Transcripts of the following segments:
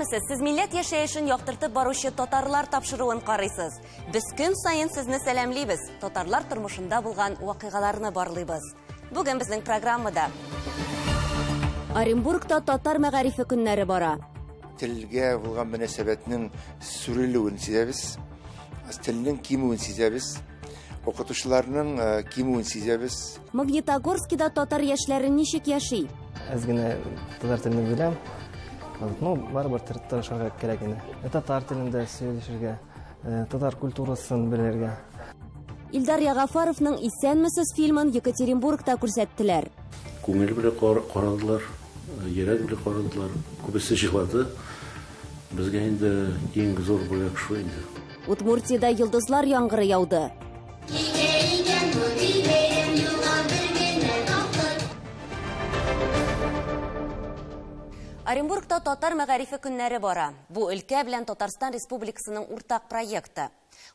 Исәнмесез, сез милләт яшәешен яктыртып баручы татарлар тапшыруын карыйсыз. Без көн саен сезне сәламлибез, татарлар тормышында булган вакыйгаларны барлыйбыз. Бүген безнең программада Оренбургта татар мәгарифе көннәре бара. Телгә булган мөнәсәбәтнең сүрелүен сизәбез, телнең кимүен сизәбез. Укытучыларның э, кимүен сизәбез. Магнитогорскида татар яшьләре ничек яши? Әз генә татар телен беләм. Ну, барыбер тырышырга кирәк инде. Э, татар телендә сөйләшергә, э, татар культурасын белергә. Илдар Ягафаровның Исәнмесез фильмын Екатеринбургта күрсәттеләр. Күңел белән карадылар, йөрәк белән карадылар. Күбесе җылады. Безгә инде иң зур бүләк шул инде. Удмуртиядә йолдызлар яңгыры яуды. Оренбургта татар мәгарифе көннәре бара. Бу өлкә белән Татарстан Республикасының уртак проекты.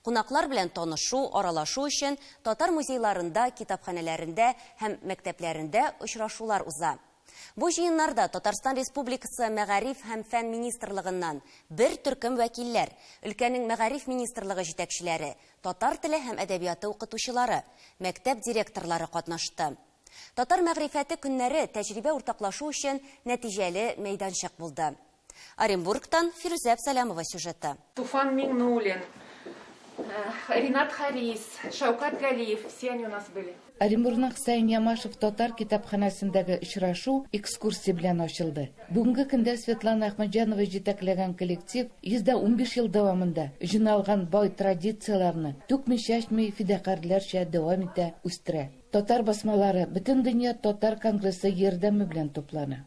Кунаклар белән танышу, аралашу өчен татар музейларында, китапханәләрендә һәм мәктәпләрендә очрашулар уза. Бу җыеннарда Татарстан Республикасы Мәгариф һәм фән министрлыгыннан бер төркем вәкилләр, өлкәнең мәгариф министрлыгы җитәкчеләре, татар теле һәм әдәбияты укытучылары, мәктәп директорлары катнашты. Татар мәгърифәте көннәре тәҗрибә уртаклашу өчен нәтиҗәле мәйданчык булды. Оренбургтан Фирүзә Абсалямова сюжеты. Туфан Миңнуллин, Ренат Харис, Шәүкәт Галиев, все они у нас были. Оренбургның Хсәен Ямашев татар китапханәсендәге очрашу экскурсия белән ачылды. Бүгенге көндә Светлана Әхмәтҗанова җитәкләгән коллектив 115 ел дәвамында җыйналган бай традицияләрне түкми-чәчми фидакарьләрчә дәвам итә, үстерә. Татар басмалары Бөтендөнья татар конгрессы ярдәме белән туплана.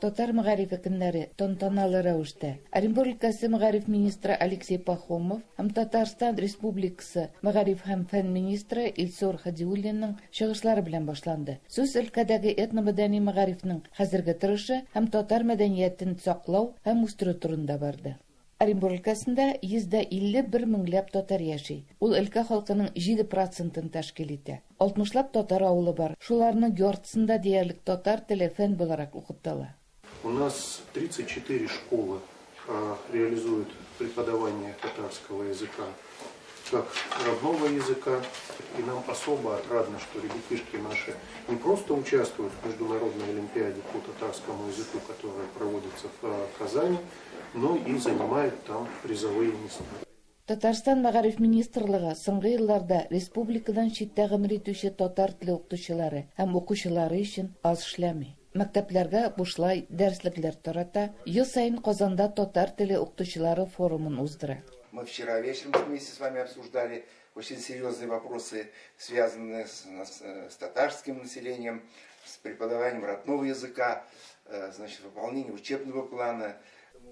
Татар мәгарифе көннәре тантаналы рәвештә Оренбур өлкәсе мәгариф министры Алексей Пахомов һәм Татарстан Республикасы мәгариф һәм фән министры Илсур Һадиуллинның чыгышлары белән башланды. Сүз өлкәдәге этномәдәни мәгарифнең хәзерге торышы һәм татар мәдәниятен саклау һәм үстерү турында барды. Оренбур өлкәсендә 151 меңләп татар яши. Ул өлкә халкының 7 процентын тәшкил итә. Алтмышлап татар авылы бар, шуларның яртысында диярлек татар теле фән буларак укытыла. У нас 34 школы реализуют преподавание татарского языка как родного языка. И нам особо отрадно, что ребятишки наши не просто участвуют в международной олимпиаде по татарскому языку, которая проводится в Казани, но и занимают там призовые места. Татарстан мәгариф министрлыгы соңгы елларда республикадан читтә гомер итүче татар теле укытучылары һәм укучылары өчен аз эшләми. Мәктәпләргә бушлай дәреслекләр тарата, ел саен Казанда татар теле укытучылары форумын уздыра. Мы вчера вечером вместе с вами обсуждали очень серьезные вопросы, связанные с, с, с татарским населением, с преподаванием родного языка, э, значит, выполнением учебного плана.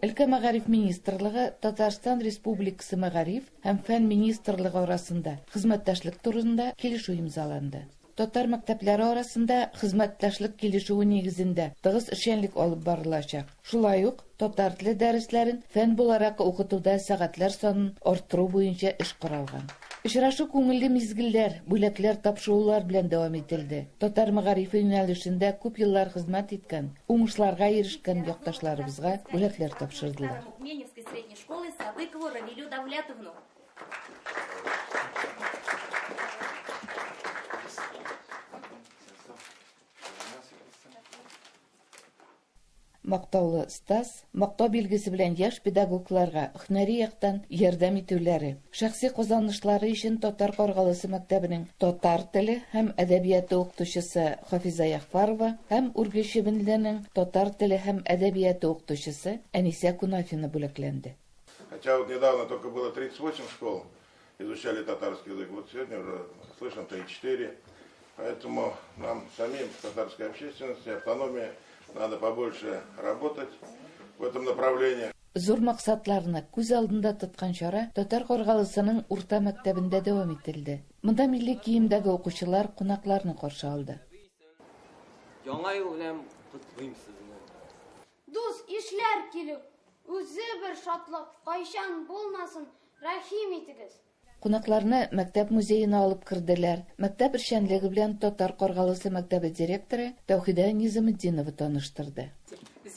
Өлкә мәгариф министрлыгы Татарстан Республикасы мәгариф һәм фән министрлыгы арасында хезмәттәшлек турында килешү имзаланды. Татар мәктәпләре арасында хезмәттәшлек килешүе нигезендә тыгыз эшчәнлек алып барылачак. Шулай ук татар теле дәресләрен фән буларак укытуда сәгатьләр санын арттыру буенча эш каралган. Очрашу күңелле мизгелләр, бүләкләр тапшырулар белән дәвам ителде. Татар мәгарифе юнәлешендә күп еллар хезмәт иткән, уңышларга ирешкән якташларыбызга бүләкләр тапшырдылар. Меневской средней школы Садыкову Равилю Давлятовну. Мактаулы остаз, мактау билгесе белән яшь педагогларга һөнәри яктан ярдәм итүләре, шәхси казанышлары өчен Татар Каргалысы мәктәбенең татар теле һәм әдәбияты укытучысы Хафиза Ягъфарова һәм Үрге Чебенленең татар теле һәм әдәбияты укытучысы Әнисә Кунафина бүләкләнде. Хотя вот недавно только было 38 школ, изучали татарский язык. Вот сегодня уже слышно 34. Поэтому нам самим, татарской общественности, автономии, надо побольше работать в этом направлении. Зур максатларны күз алдында тоткан чара Татар Каргалысының урта мәктәбендә дәвам ителде. Монда милли киемдәге укучылар кунакларны каршы алды. Яңа ел белән котлыйм сезне. Дус ишләр килү, үзе бер шатлык, кайчан булмасын, рәхим итегез. Кунакларны мәктәп музеена алып керделәр. Мәктәп эшчәнлеге белән Татар Каргалысы мәктәбе директоры Тәүхидә Низаметдинова таныштырды.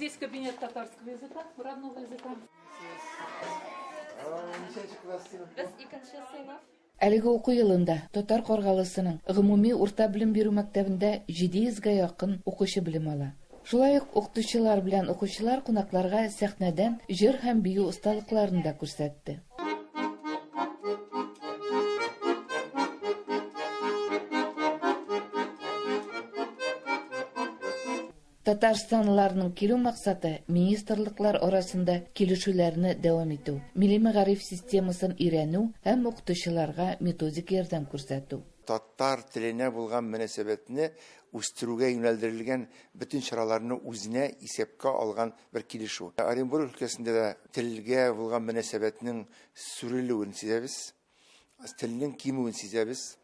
Здесь кабинет татарского языка, родного языка. Без икенче сыйныф. Әлеге уку елында Татар Каргалысының гомуми урта белем бирү мәктәбендә 700 гә якын укучы белем ала. Шулай ук укытучылар белән укучылар кунакларга сәхнәдән җыр һәм бию осталыкларын да күрсәтте. Татарстанлыларның килү максаты министрлыклар арасында килешүләрне дәвам итү, милли мәгариф системасын өйрәнү һәм укытучыларга методик ярдәм күрсәтү. Татар теленә булган мөнәсәбәтне үстерүгә юнәлдерелгән бөтен чараларны үзенә исәпкә алган бер килешү. Оренбург өлкәсендә дә телгә булган мөнәсәбәтнең сүрелүен сизәбез, телнең кимүен сизәбез,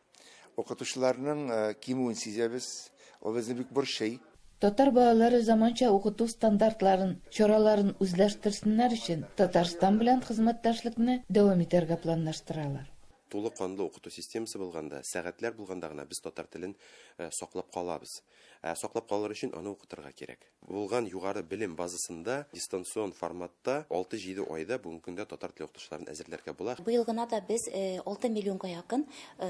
укытучыларның кимүен сизәбез. Ул безне бик борчый. Татар балалары заманча укыту стандартларын, чараларын үзләштерсеннәр өчен Татарстан белән хезмәттәшлекне дәвам итәргә планлаштыралар. Тулы канлы укыту системасы булганда, сәгатьләр булганда гына без татар телен саклап калабыз. Ә саклап калыр өчен аны укытырга кирәк. Булган югары белем базасында дистанцион форматта 6-7 айда бүгенге көндә татар теле укытучыларын әзерләргә була. Быел гына да без 6 миллионга якын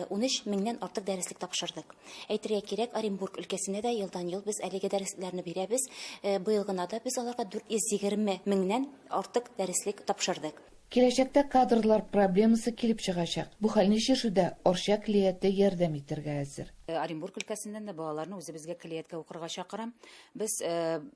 13 меңнән артык дәреслек тапшырдык. Әйтергә кирәк, Оренбург өлкәсенә дә елдан-ел без әлеге дәреслекләрне бирәбез. Быел гына да без аларга 420 меңнән артык дәреслек тапшырдык. Киләчәктә кадрлар проблемасы килеп чыгачак. Бу хәлне чишүдә Арча көллияте ярдәм итәргә әзер. Оренбург өлкәсеннән дә балаларны үзебезгә көллияткә укырга чакырам. Без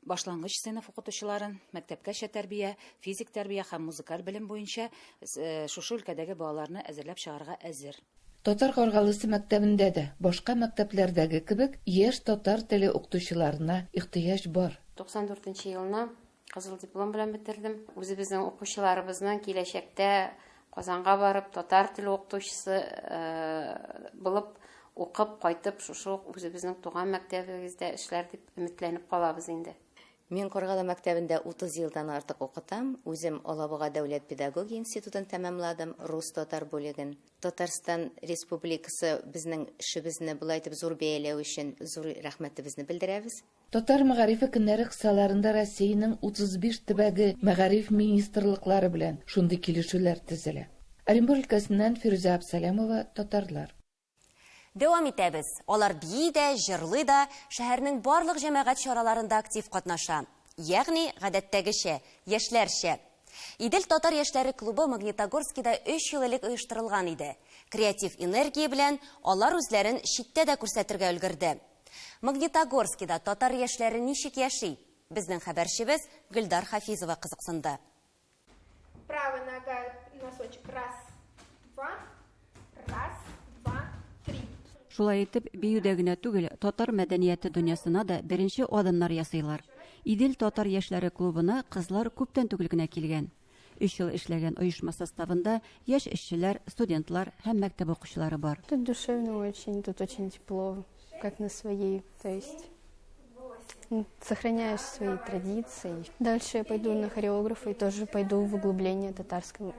башлангыч сыйныф укытучыларын, мәктәпкәчә тәрбия, физик тәрбия һәм музыкаль белем буенча шушы өлкәдәге балаларны әзерләп чыгарга әзер. Татар Каргалысы мәктәбендә дә башка мәктәпләрдәге кебек яшь татар теле укытучыларына ихтыяҗ бар. 94 елны кызыл диплом белән бетердем. Үзебезнең укучыларыбызның киләчәктә Казанга барып татар теле укытучысы булып укып кайтып шушы ук үзебезнең туган мәктәбебездә эшләр дип өметләнеп калабыз инде. Мин Каргалы мәктәбендә 30 елдан артык укытам. Үзем Алабуга дәүләт педагогия институтын тәмамладым, рус-татар бүлеген. Татарстан Республикасы безнең эшебезне болай итеп зур бәяләү өчен зур рәхмәтебезне белдерәбез. Татар мәгарифе көннәре кысаларында Россиянең 35 төбәге мәгариф министрлыклары белән шундый килешүләр төзелә. Оренбург өлкәсеннән Фирүзә Абсалямова, Татарлар. Дәвам итәбез. Алар бии дә, җырлый да, шәһәрнең барлык җәмәгать чараларында актив катнаша. Ягъни, гадәттәгечә, яшьләрчә. Идел татар яшьләре клубы Магнитогорскида 3 ел элек оештырылган иде. Креатив энергия белән алар үзләрен читтә дә күрсәтергә өлгерде. Магнитогорскида татар яшьләре ничек яши? Безнең хәбәрчебез Гөлдар Хафизова кызыксынды. Правая нога, носочек. Раз, два, раз, два, три. Шулай итеп, биюдә генә түгел, татар мәдәнияте дөньясына да беренче адымнар ясыйлар. Идел татар яшьләре клубына кызлар күптән түгел генә килгән. 3 ел эшләгән оешма составында яшь эшчеләр, студентлар һәм мәктәп укучылары бар. Тут душевно очень, тут очень тепло, как на своей, то есть сохраняешь свои традиции. Дальше я пойду на хореографа и тоже пойду в углубление татарских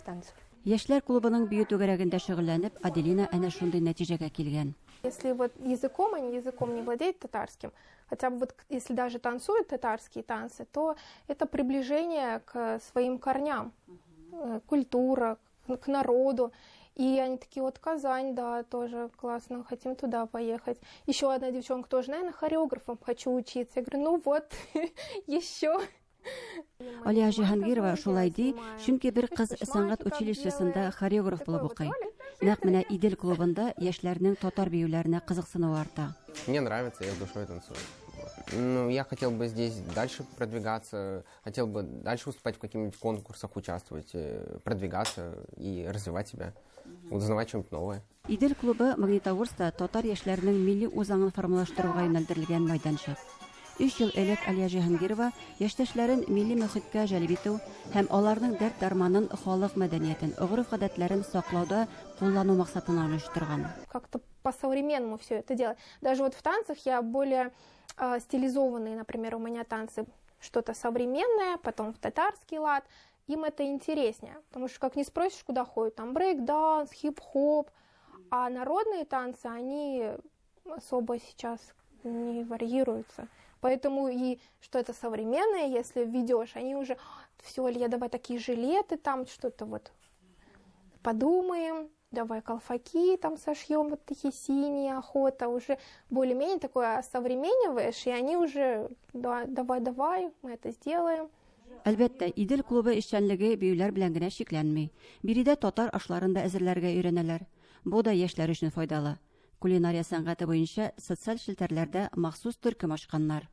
танцев. Яшьләр клубының бию түгәрәгендә шөгыльләнеп, Аделина әнә шундый нәтиҗәгә килгән. Если вот языком, они языком не владеют татарским, хотя бы вот если даже танцуют татарские танцы, то это приближение к своим корням, культура, к народу. И они такие, вот Казань, да, тоже классно, хотим туда поехать. Еще одна девчонка тоже, наверное, хореографом хочу учиться. Я говорю, ну вот, еще. Алия Җиһангирова шулай ди, чөнки бер кыз сәнгать училищесында хореограф булып укый. Нәкъ менә Идел клубында яшьләрнең татар биюләренә кызыксынуы арта. Мне нравится, я с душой танцую. Я хотел бы здесь дальше продвигаться, хотел бы дальше выступать в каких-нибудь конкурсах, участвовать, продвигаться и развивать себя, узнавать что-нибудь новое. Идел клубы Магнитогорскта татар яшьләренең милли үзаңын формалаштыруга юнәлдерелгән мәйданчык. 3 ел элек Алия Җиһангирова яшьтәшләрен милли мөхиткә җәлеп итү һәм аларның дәрт-дарманын, халык мәдәниятен, гореф-гадәтләрен саклауда куллану максатыннан оештырган. Как-то по-современному все это делать. Даже вот в танцах я более стилизованные, например, у меня танцы, что-то современное, потом в татарский лад. Им это интереснее, потому что как не спросишь, куда ходят, там брейк-данс, хип-хоп, а народные танцы, они особо сейчас не варьируются. Поэтому и что-то современное, если введешь, они уже, все, Илья, давай такие жилеты, там что-то вот подумаем, давай колфаки там сошьем, вот такие синие, охота, уже более-менее такое осовремениваешь, и они уже, да, давай-давай, мы это сделаем. Әлбәттә, Идел клубы эшчәнлеге биюләр белән генә чикләнми. Биредә татар ашларын да әзерләргә өйрәнәләр. Бу да яшьләр өчен файдалы. Кулинария сәнгате буенча социаль челтәрләрдә махсус төркем ачканнар.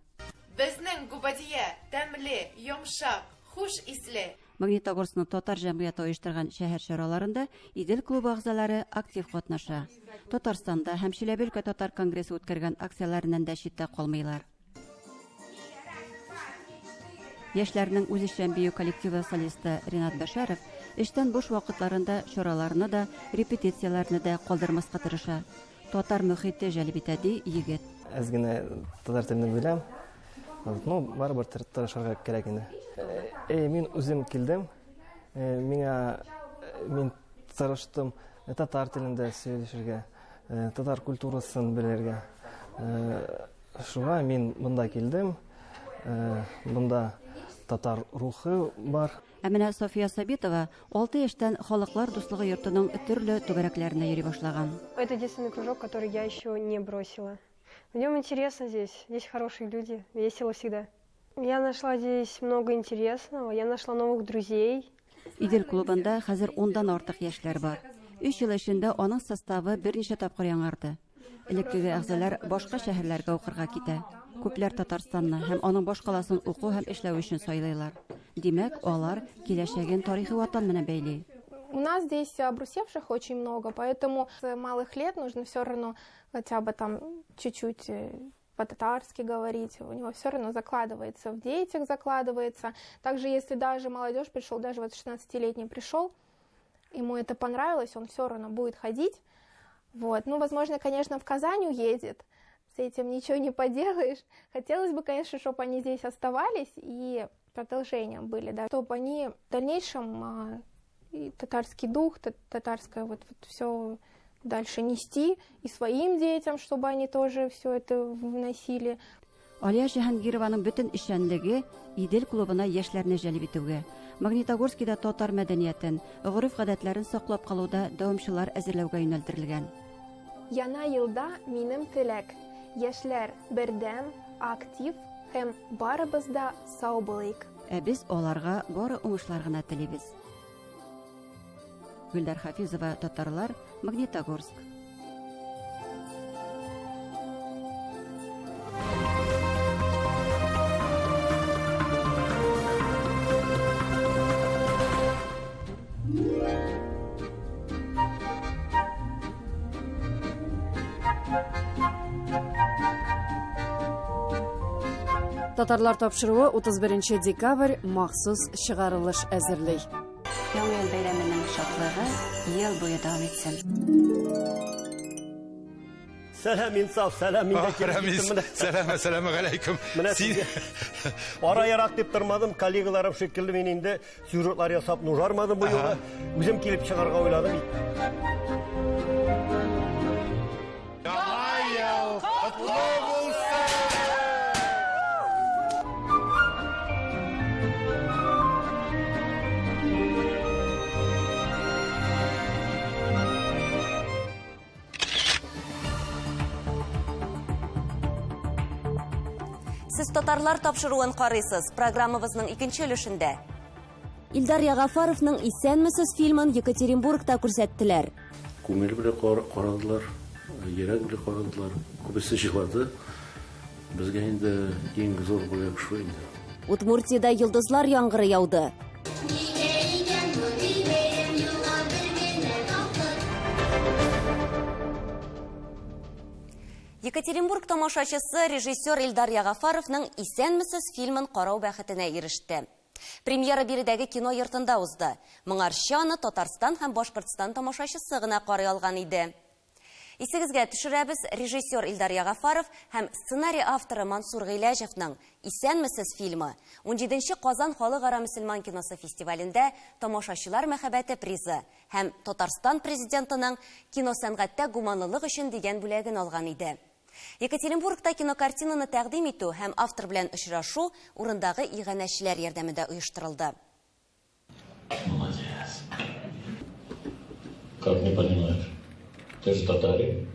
Безнең гөбәдия тәмле, йомшак, хуш исле. Магнитогорскның татар җәмгыяте оештырган шәһәр чараларында Идел клубы әгъзалары актив катнаша. Татарстанда һәм Чиләбе өлкә татар конгрессы үткәргән акцияләреннән дә читтә калмыйлар. Яшьләрнең үзешчән бию коллективы солисты Ринат Бәшәров эштән буш вакытларында чараларны да, репетицияләрне дә калдырмаска тырыша. Татар мөхите җәлеп итә, ди егет. Әз генә татар телен беләм. Ну, барыбер тырышырга кирәк инде. Э, мин үзем килдем. Э, миңа мин тырыштым татар телендә сөйләшергә, татар культурасын белергә. Шуңа мин монда килдем. Монда татар рухы бар. Ә менә София Сабитова 6 яшьтән Халыклар дуслыгы йортының төрле түгәрәкләренә йөри башлаган. Это единственный кружок, который я еще не бросила. В нем интересно здесь, здесь хорошие люди, весело всегда. Я нашла здесь много интересного, я нашла новых друзей. Идел клубында хәзер ундан артык яшьләр бар. Өч ел эчендә аның составы берничә тапкыр яңарды. Элеккеге әгъзалар башка шәһәрләргә укырга китә. Күпләр Татарстанны һәм аның башкаласын уку һәм эшләү өчен сайлыйлар. Димәк, алар киләчәген тарихи ватан белән бәйли. У нас здесь обрусевших очень много, поэтому с малых лет нужно все равно хотя бы там чуть-чуть по-татарски говорить, у него все равно закладывается, в детях закладывается. Также если даже молодежь пришел, даже вот 16-летний пришел, ему это понравилось, он все равно будет ходить. Вот. Ну, возможно, конечно, в Казань уедет, с этим ничего не поделаешь. Хотелось бы, конечно, чтобы они здесь оставались и продолжением были, да, чтобы они в дальнейшем и татарский дух, татарское вот, вот все дальше нести и своим детям, чтобы они тоже все это вносили. Алия Җиһангированың бөтен эшчәнлеге Идел клубына яшьләрне җәлеп итүгә, Магнитогорскида татар мәдәниятен, гореф-гадәтләрен саклап калуда дәвамчылар әзерләүгә юнәлдерелгән. Яңа елда минем теләк: яшьләр бердәм, актив һәм барыбыз да сау булыйк. Ә без аларга бары уңышлар гына телибез. Гөлдар Хафизова, Татарлар, Магнитогорск. Татарлар тапшыруы 31 декабрь махсус чыгарылыш әзерли. Яңа ел бәйрәменең шатлыгы ел буе дәвам итсен. Сәлам, Инсаф, сәлам, мин дә килеп Рәмиз, җиттем менә. сәлам, әссәламү галәйкүм. Менә Син сезгә ара ерак дип тормадым, коллегаларым шикелле мин инде сюжетлар ясап нужармадым бу юлы. Үзем килеп чыгарга уйладым. Яңа ел котлы булсын! Сез татарлар тапшыруын карыйсыз. Программабызның икенче өлешендә. Илдар Ягафаровның Исәнмесез фильмын Екатеринбургта күрсәттеләр. Күңел белән карадылар, йөрәк белән карадылар. Күбесе җылады. Безгә инде иң зур бүләк шул инде. Удмуртиядә йолдызлар яңгыры яуды. Екатеринбург тамашачысы режиссер Илдар Ягафаровның Исәнмесез фильмын карау бәхетенә иреште. Премьера биредәге кино йортында узды. Моңарчы аны Татарстан һәм Башкортстан тамашачысы гына карый алган иде. Исегезгә төшерәбез, режиссер Илдар Ягафаров һәм сценарий авторы Мансур Гыйләҗевның Исәнмесез фильмы 17нче Казан халыкара мөселман киносы фестивалендә тамашачылар мәхәббәте призы һәм Татарстан президентының кино сәнгатьтә гуманлылык өчен дигән бүләген алган иде. Екатеринбургта кинокартинаны тәкъдим итү һәм автор белән очрашу урындагы иганәчеләр ярдәмендә оештырылды. Молодец. Как не понимаешь? Ты же татарин.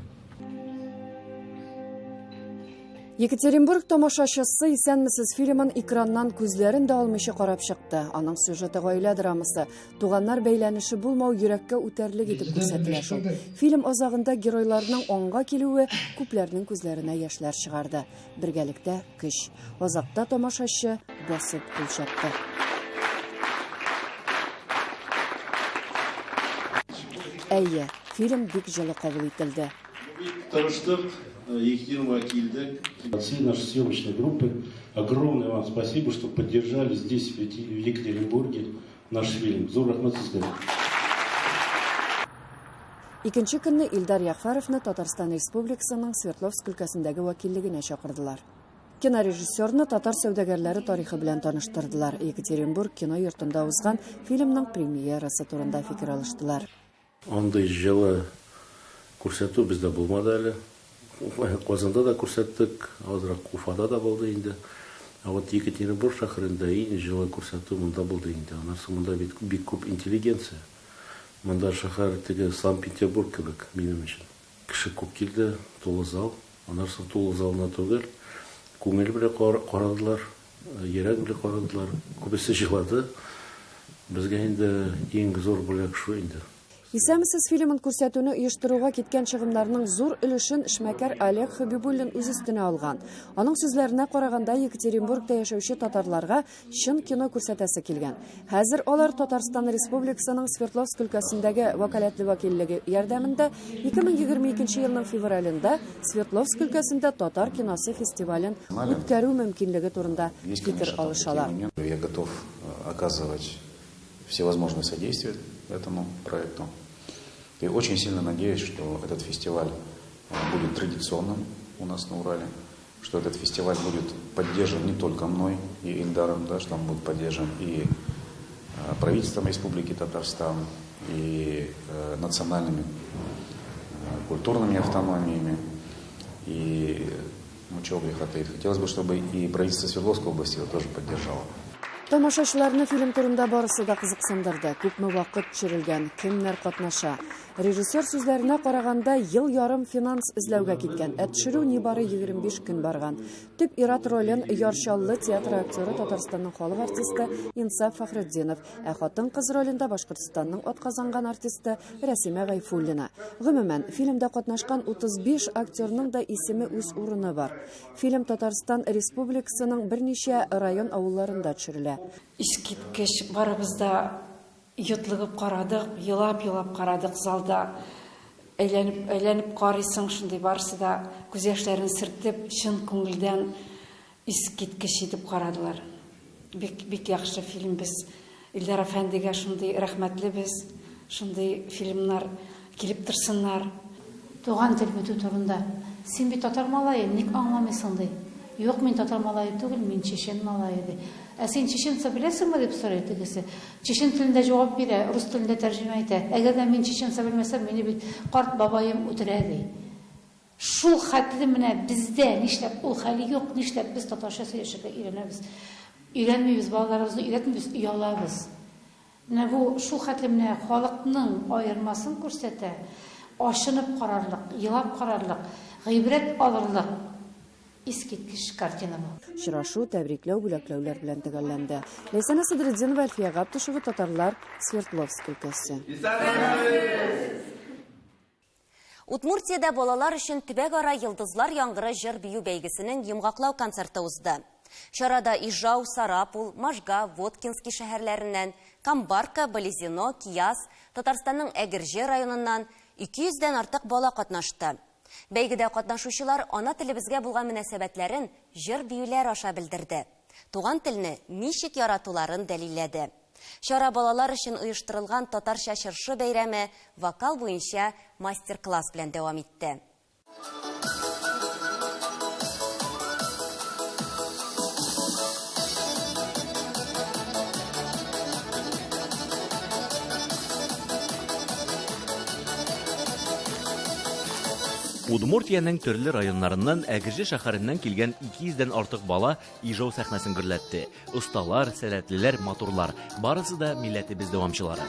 Екатеринбург тамашачысы Исәнмесез фильмын экраннан күзләрен дә алмыйча карап чыкты. Аның сюжеты гаилә драмасы, туганнар бәйләнеше булмау йөрәккә үтәрлек итеп күрсәтелә шул. Фильм азагында геройларның аңга килүе күпләрнең күзләренә яшьләр чыгарды. Бергәлектә көч. Азакта тамашачы басып кул чапты. Әйе, фильм бик җылы кабул ителде. Тырыштык, Екатеринбургка килдек. От всей нашей съемочной группы огромное вам спасибо, что поддержали здесь, в Екатеринбурге, наш фильм. Зур рәхмәт сезгә. Икенче көнне Илдар Ягъфәровны Татарстан Республикасының Свердловск өлкәсендәге вәкиллегенә чакырдылар. Кинорежиссерны татар сәүдәгәрләре тарихы белән таныштырдылар. Екатеринбург кино йортында узган фильмның премьерасы турында фикер алыштылар. Андый җылы күрсәтү бездә булмады әле. Казанда да күрсәттек, азрак Уфада да булды инде. Ә вот Екатеринбург шәһәрендә иң җылы күрсәтү монда булды инде. Аннан соң монда бит бик күп интеллигенция. Монда шәһәр теге Санкт-Петербург кебек минем өчен. Кеше күп килде, тулы зал. Аннан соң тулы залына түгел, күңел белән карадылар, йөрәк белән карадылар. Күбесе җылады. Безгә инде иң зур бүләк шул инде. Исәнмесез фильмын күрсәтүне оештыруга киткән чыгымнарның зур өлешен эшмәкәр Олег Хабибуллин үз өстенә алган. Аның сүзләренә караганда, Екатеринбургта яшәүче татарларга чын кино күрсәтәсе килгән. Хәзер алар Татарстан Республикасының Свердловск өлкәсендәге вәкаләтле вәкиллеге ярдәмендә 2022 елның февралендә Свердловск өлкәсендә татар киносы фестивален үткәрү мөмкинлеге турында фикер алышалар. Я готов оказывать всевозможное содействие этому проекту. И очень сильно надеюсь, что этот фестиваль будет традиционным у нас на Урале, что этот фестиваль будет поддержан не только мной и Ильдаром, да, что он будет поддержан и правительством Республики Татарстан, и национальными культурными автономиями, и, ну, чего греха таить, хотелось бы, чтобы и правительство Свердловской области его тоже поддержало. Тамашачыларны фильм турында барысы да кызыксындырды. Күпме вакыт төшерелгән, кемнәр катнаша. Режиссер сүзләренә караганда, ел ярым финанс эзләүгә киткән, ә төшерү нибары 25 көн барган. Төп ир-ат ролен Яр Чаллы театры актеры Татарстанның халык артисты Инсаф Фәхретдинов, ә хатын-кыз ролендә Башкортстанның атказанган артисты Рәсимә Гайфуллина. Гомумән, фильмда катнашкан 35 актерның да исеме үз урыны бар. Фильм Татарстан Республикасының берничә район авылларында төшерелә. Искиткеч, барыбыз да йотлыгып карадык, елап-елап карадык залда. Әйләнеп, әйләнеп карыйсың, шундый барысы да күз яшьләрен сөртеп, чын күңелдән искиткеч итеп карадылар. Бик, бик яхшы фильм без. Илдар әфәндегә шундый рәхмәтлебез. Шундый фильмнар килеп торсыннар. Туган тел бетү турында. Син бит татар малае, ник аңламыйсың, ди. Юк, мин татар малае түгел, мин чечен малае, ди. Ә син чеченца беләсеңме, дип сорый тегесе. Чечен телендә җавап бирә, рус телендә тәрҗемә итә. Әгәр дә мин чеченца белмәсәм, мине бит карт бабаем үтерә, ди. Шул хәтле менә бездә нишләп ул хәл юк, нишләп без татарча сөйләшергә өйрәнәбез? Өйрәнмибез, балаларыбызны өйрәтмибез, оялабыз. Менә бу шул хәтле менә халыкның аермасын күрсәтә, ачынып карарлык, елап карарлык, гыйбрәт алырлык искиткеч картина бу. Очрашу тәбрикләү, бүләкләүләр белән төгәлләнде. Ләйсәнә Садретдинова, Әлфия Гаптышева, Татарлар, Свердловск өлкәсе. Удмуртиядә балалар өчен төбәкара Йолдызлар яңгыры җыр-бию бәйгесенең йомгаклау концерты узды. Чарада Ижау, Сарапул, Можга, Воткинский шәһәрләреннән, Камбарка, Балезино, Кияс, Татарстанның Әгерҗе районыннан 200 дән артык бала катнашты. Бәйгедә катнашучылар ана телебезгә булган мөнәсәбәтләрен җыр-биюләр аша белдерде. Туган телне ничек яратуларын дәлилләде. Чара балалар өчен оештырылган Татарча чыршы бәйрәме вокал буенча мастер-класс белән дәвам итте. Удмуртиянең төрле районнарыннан Әгерҗе шәһәреннән килгән 200 дән артык бала Ижау сәхнәсен гөрләтте. Осталар, сәләтлеләр, матурлар. Барысы да милләтебез дәвамчылары.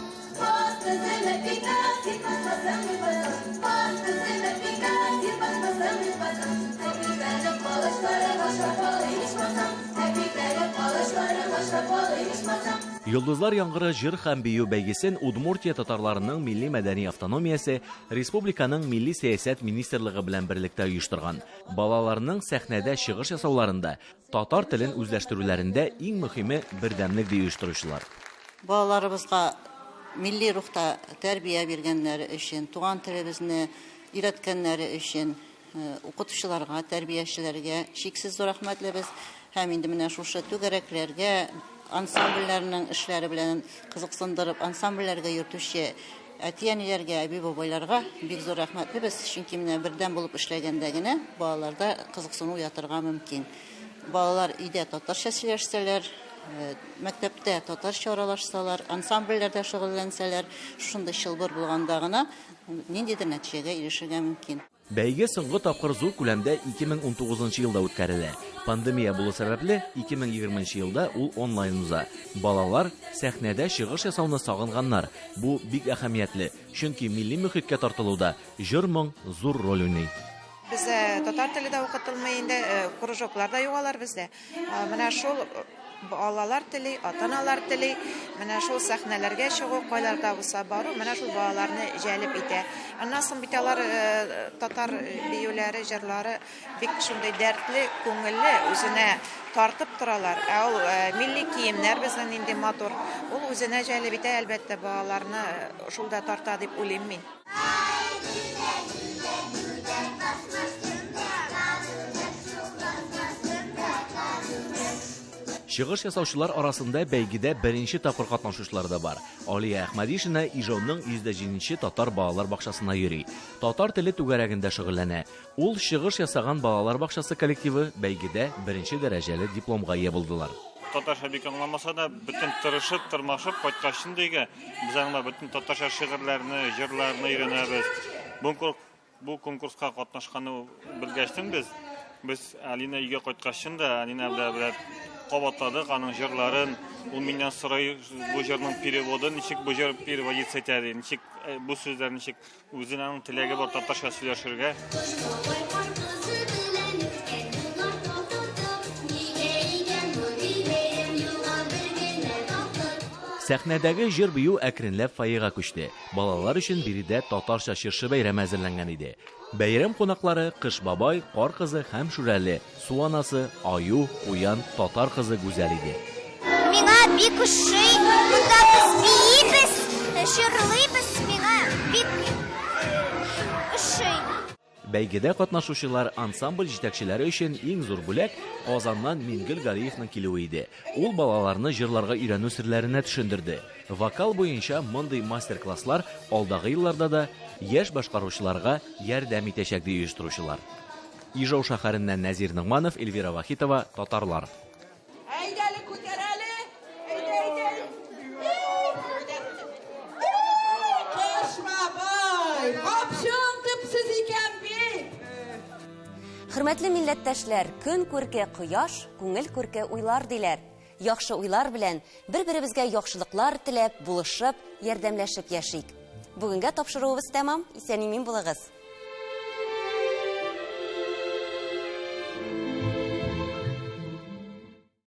Йолдызлар яңгыры җыр һәм бию бәйгесен Удмуртия татарларының милли-мәдәни автономиясе республиканың Милли сәясәт министрлыгы белән берлектә оештырган. Балаларның сәхнәдә чыгыш ясауларында, татар телен үзләштерүләрендә иң мөһиме бердәмлек, ди оештыручылар. Балаларыбызга милли рухта тәрбия биргәннәре өчен, туган телебезне өйрәткәннәре өчен укытучыларга, тәрбиячеләргә чиксез зур рәхмәтлебез. Һәм инде менә шушы түгәрәкләргә, ансамбльләрнең эшләре белән кызыксындырып, ансамбльләргә йөртүче әти-әниләргә, әби-бабайларга бик зур рәхмәтлебез. Чөнки менә бердәм булып эшләгәндә генә балаларда кызыксыну уятырга мөмкин. Балалар өйдә татарча сөйләшсәләр, мәктәптә татарча аралашсалар, ансамбльләрдә шөгыльләнсәләр, шушындый чылбыр булганда гына ниндидер нәтиҗәгә ирешергә мөмкин. Бәйге соңгы тапкыр зур күләмдә 2019 нчы елда үткәрелә. Пандемия булу сәбәпле, 2020 нче елда ул онлайн уза. Балалар сәхнәдә чыгыш ясауны сагынганнар. Бу бик әһәмиятле, чөнки милли мөхиткә тартылуда җыр-моң зур роль уйный. Бездә татар теле дә укытылмый инде, кружоклар да юк алар бездә. Менә шул балалар тели, ата-аналар тели, менә шул сәхнәләргә чыгу, кайларда булса бару, менә шул балаларны җәлеп итә. Аннан соң бит алар татар биюләре, җырлары бик шундый дәртле, күңелле, үзенә тартып торалар. Ә ул милли киемнәр безнең нинди матур. Ул үзенә җәлеп итә, әлбәттә, балаларны шул да тарта дип уйлыйм мин. Чыгыш ясаучылар арасында бәйгедә беренче тапкыр катнашучылар да бар. Алия Әхмәдишина Ижауның 107 нче татар балалар бакчасына йөри. Татар теле түгәрәгендә шөгыльләнә. Ул чыгыш ясаган балалар бакчасы коллективы бәйгедә беренче дәрәҗәле дипломга ия булдылар. Татарча бик аңламаса да, бөтен тырышып, тырмашып кайткач инде өйгә, Без аңа бөтен татарча шигырьләрне, җырларны өйрәнәбез. Бу бу конкурска катнашканны белгәчтен без без Алина өйгә кайткачын да Алина белән кабатладык аның җырларын. Ул миннән сорый, бу җырның переводы ничек бу җыр переводиться итә ди, ничек э, бу сүзләр ничек Үзенең аның теләге бар татарча сөйләшергә. Сәхнәдәге җыр-бию әкренләп фойега күчте. Балалар өчен биредә татарча чыршы бәйрәме әзерләнгән иде. Бәйрәм кунаклары Кыш бабай, Кар кызы һәм Шүрәле, Су анасы, Аю, Куян, Татар кызы Гүзәл иде. Миңа бик ошый, монда без биибез, җырлыйбыз, миңа бик ошый. Бәйгедә катнашучылар, ансамбль җитәкчеләре өчен иң зур бүләк, Казаннан Мингөл Галиевның килүе иде. Ул балаларны җырларга өйрәнү серләренә төшендерде. Вокал буенча мондый мастер-класслар алдагы елларда да яшь башкаручыларга ярдәм итәчәк, ди оештыручылар. Ижау шәһәреннән Нәзир Ногманов, Эльвира Вахитова, Татарлар. Әйдә әле, күтәр әле. Әйдә, әйдә. Кыш бабай, капчың төпсез икән бит. Хөрмәтле милләттәшләр, көн күрке кояш, күңел күрке уйлар диләр. Яхшы уйлар белән, бер-беребезгә яхшылыклар теләп, булышып, ярдәмләшеп яшик. Бүгенгә тапшыруыбыз тәмам. Исән-имин булыгыз.